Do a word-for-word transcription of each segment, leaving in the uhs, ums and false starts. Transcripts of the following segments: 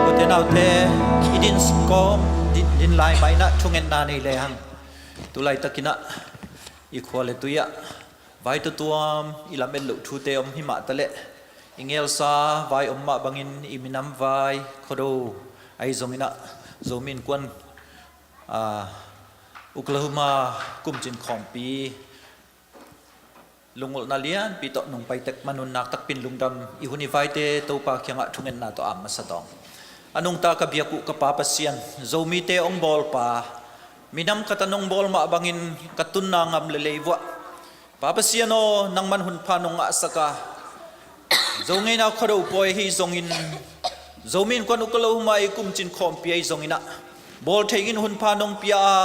Ute naute, i din kawm, din, din lai mah in ah thungetna nei lehang, tu laitakin ah i khua le tui ah vai tuamtuam, i lamet loh thute om himah taleh, i ngelsa vai om mah bangin i minam vai Khuado ahi zongin ah, Zomi Innkuan, ah, Oklahoma kumcin khawmpi, lungulhna lianpi tawh nong pai tek man un naktakpin lungdam. I hun i vaite Topa kiangah thungetna tawh am masa tawng. A nungta ka biak uh ka Pa Pasian, Zomite hong bawlpa, minam khat a nong bawl mah bangin ka tunna ngam le lei vuah. Pa Pasian aw, nangman hun pha nong ngahsak a, Zo ngeina Khuado pawi ahi zongin, Zomi Innkuan Oklahoma i kumcin khawmpi ahi zongin ah, bawl thei in hun pha nong pia a,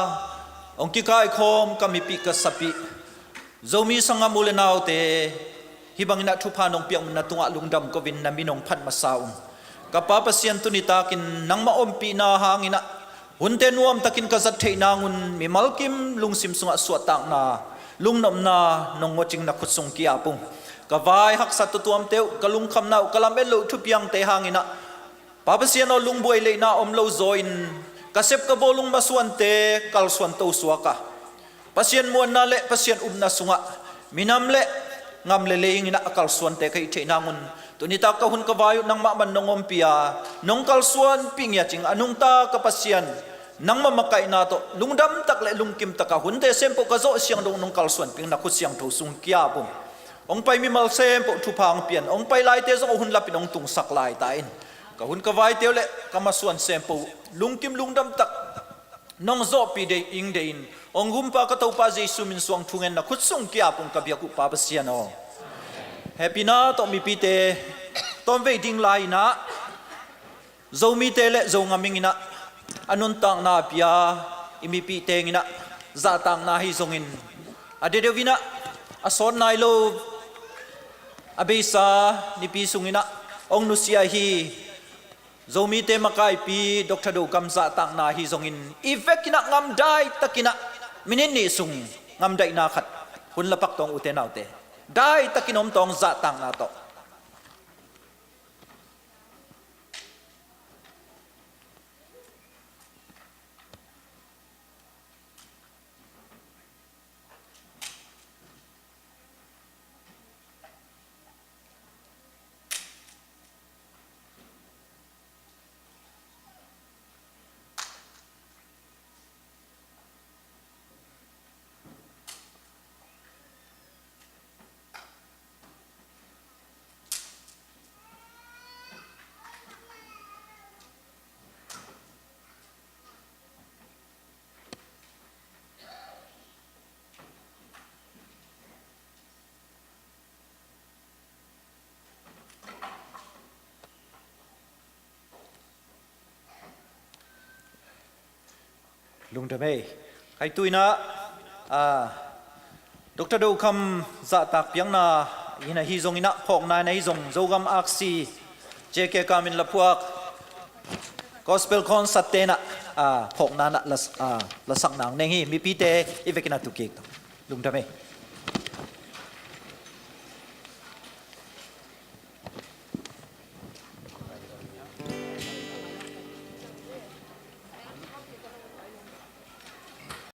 hong kikaikhawm ka mipih ka sapih Zomi sanggam u le naute, hih bangin ah thupha nong piak na tungah lungdam ko-in na min hong phat masa ung. Ka Pa Pasian, tuni takin nangmah ompihna hangin ah, hunte nuamtakin ka zat theih nangun mimal kim lungsim sungah suahtakna, lungnopna nong ngawcing na khut sung ki-ap ung. Ka vai haksa tuamtuamte uh, ka lungkhamna uh, ka lamet loh thupiangte hangin ah, Pa Pasian aw, lungbuai leihna om lo zaw in, ka sep ka bawlung masuante kalsuan to suak a, Pasian muanna le Pasian upna sungah minam le ngam le lei in ah a kalsuante ka hih theih nangun, tuni tak ka hun ka vai uh nangmah man nong ompih a, nong kalsuanpih ngiat ing. A nungta ka Pasian, nangmah makaihna tawh lungdam tak le lungkim takah hunte sempoh ka zawh siang dong nong kalsuanpih in na khut siangtho sung ki-ap ung. Hong pai mimal sempoh thupha hong pia in, hong pai laite zong a hun lapin hong tungsak lai ta in. Ka hun ka vaite uh le ka masuan sempo uh lungkim lungdam tak nong zawhpih deih ing deih in, hong humpa ka Topa Jesu min suang thungen na khut sung ki-ap ung ka biak uh Pa Pasian aw. Hehpihna tawh mipite tawmvei ding lai-in ah Zomite le Zongam ing in ah a nuntakna a pia i mipihte ing in ah zahtakna ahi zongin a dedeuh in ah a sawt nai lo a beisa nipi sung in ah hong nusia hi. Zomite makaipi Doctor Do Kam zahtakna ahi zongin i vek in ah ngamdai tak in ah minit nih sung ngamdaihna khat hun la pak tawng ute naute. Dai tak in om tawng zahtakna tawh. Lungdam ei. Khaituinah Doctor Do Kam zahtak piakna in ahi zongin ah phawkna in ahi zong Zogam aksi J K Kam in la phuak gospel concert tenah phawkna in ah la, la sakna hong nei hi. Mipite i vekin a tu kik. Lungdam ei.